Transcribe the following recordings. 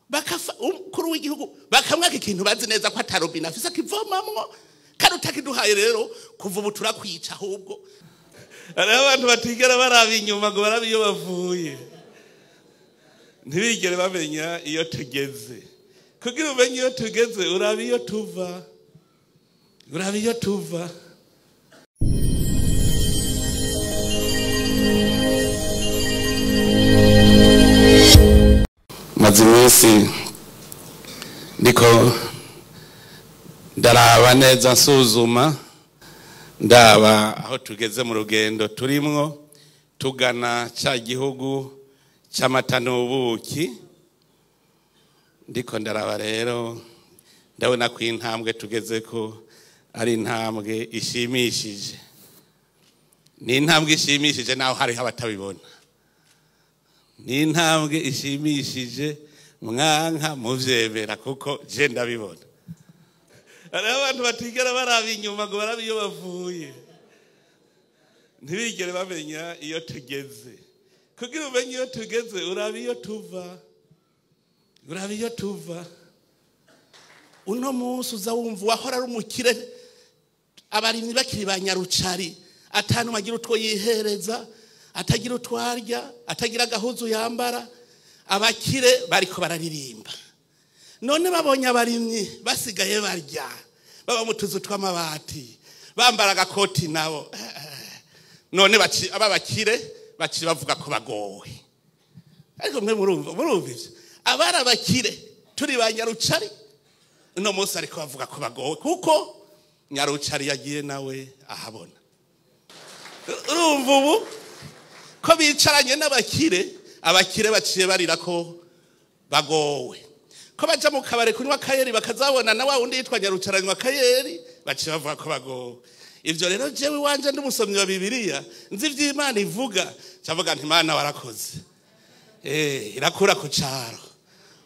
Bakafa umukuru w'igihugu bakamwaka ikintu bazi neza ko atarobina afise akivomamwo kandi utakiduhaye rero kuva ubu turakwica ahubwo. Hariho abantu batigera baraba inyuma ngo barabe iyo bavuye, ntibigere bamenya iyo tugeze. Kugira umenye iyo tugeze uraba iyo tuva, uraba iyo tuva. Maze iminsi ndiko ndaraba neza nsuzuma ndaba aho tugeze mu rugendo turimwo tugana ca gihugu c'amata n'ubuki. Ndiko ndaraba rero ndabona ko intambwe tugeze ko ari intambwe ishimishije. Ni intambwe ishimishije naho hariho abatabibona. Ni intambwe ishimishije mwanka muvyemera kuko je ndabibona. Hariho abantu batigera baraba inyuma ngo barabe iyo bavuye, ntibigere bamenya iyo tugeze. Kugira umenye iyo tugeze uraba iyo tuva, uraba iyo tuva. Uno munsi uza wumva uwahora ari umukire, abarimyi bakiri ba nyarucari, atanu bagira utwo yihereza, atagira utwarya, atagira agahuzu yambara, abakire bariko bararirimba. None babonye abarimyi basigaye barya, baba mu tuzu tw'amabati, bambara agakoti nabo. None aba bakire baci bavuga ko bagowe. Ariko mwe murumva ivyo. Abari abakire turi ba nyarucari, uno munsi ariko bavuga ko bagowe kuko nyarucari yagiye nawe ahabona. Urumva ubu ko bicaranye n'abakire, abakire baciye barira ko bagowe. Ko baja mu kabare kunywa kayeri bakazabona na wa wundi yitwa nyarucaranywa kayeri, baciye bavuga ko bagowe. Ivyo rero jewe wanje ndi umusomyi wa Bibiliya, nzi ivy'Imana ivuga, cavuga nti Imana warakoze. Irakura ku caro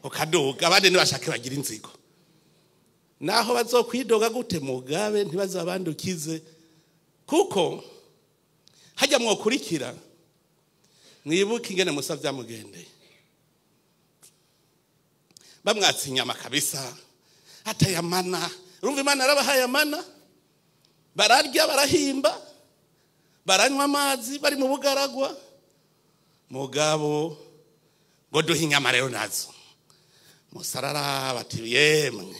ukaduga, abandi ntibashake bagira inzigo. Naho bazokwidoga gute mugabe ntibazabandukize, kuko hajya mwokurikira mwibuke ingene Musa vyamugendeye. Bamwatse inyama kabisa, atayamana. Urumva Imana yarabahaye amana, bararya barahimba, baranywa amazi bari mu bugaragwa. Mugabo ngo duhe inyama rero nazo. Musa araraba ati yemwe,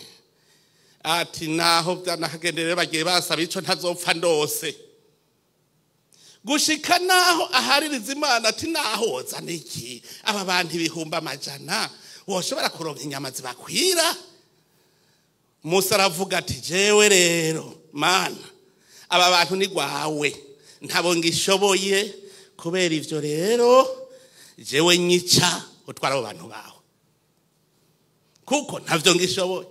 ati naho byanahagendere bagiye basaba ico ntazopfa ndose. Gushika naho ahaririza Imana ati naho wozana iki aba bantu 100,000 woshobora kuronka inyama zibakwira. Musa aravuga ati jewe rero Mana, aba bantu ni gwawe, ntabo ngishoboye, kubera ivyo rero jewe nyica utwara abo bantu bawe, kuko ntavyo ngishoboye.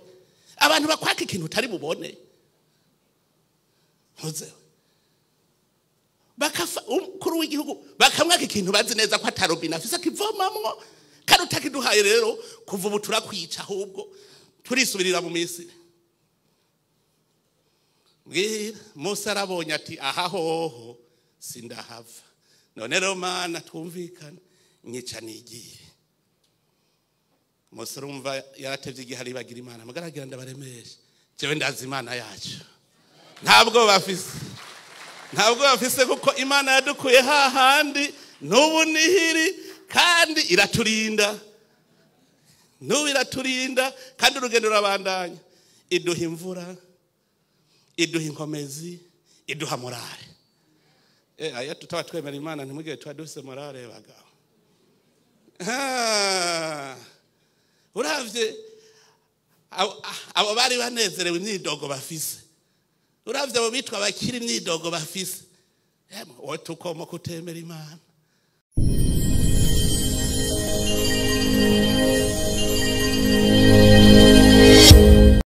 Abantu bakwaka ikintu utari bubone, ntuzewe. Bakafa umukuru w'igihugu bakamwaka ikintu bazi neza ko atarobina afise akivomamwo, kandi utakiduhaye rero kuva ubu turakwica ahubwo turisubirira mu Misiri. Mbwira Musa arabonye ati aha hoho sindahava. None rero Mana twumvikane, nyica nigiye. Musa urumva yaratevye igihe aribagira Imana, mugaragira ndabaremesha, jewe ndazi Imana yacu. Ntabwo bafise, ntabwo bafise, kuko Imana yadukuye hahandi n'ubu nihiri, kandi iraturinda. N'ubu iraturinda, kandi urugendo rurabandanya. Iduha imvura, iduha inkomezi, iduha morale. Aya tutaba twemera Imana ntimugire tuba dufise morale bagabo. Uravye abo bari banezerewe imyidogo bafise, uravye abo bitwa abakiri imyidogo bafise, wowe tukoma kutemera Imana.